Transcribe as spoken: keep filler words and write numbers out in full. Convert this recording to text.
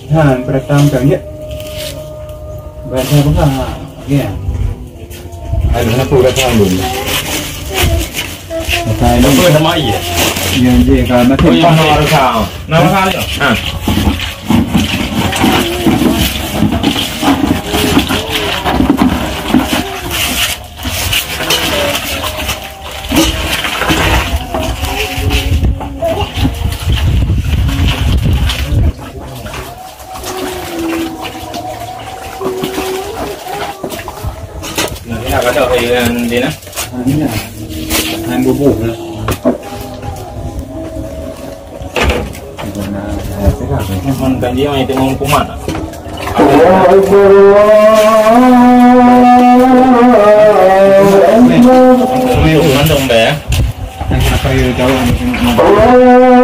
Ha, beratang kan ya. Berasa apa? Ya. Ada apa beratang tu? Beratang ni. Apa nama iya? Yang dia kalau mati. Oh, yang nama rasa. Nama rasa. Ha. Nah, ini ada yang di nah. Ini nah. Yang bubuh lah. Mohon ganji mai tengok hukuman. Allahu Akbar, Allahu Akbar. Hukuman dong, Mbak, ya. Yang apa ya, jauh. Allahu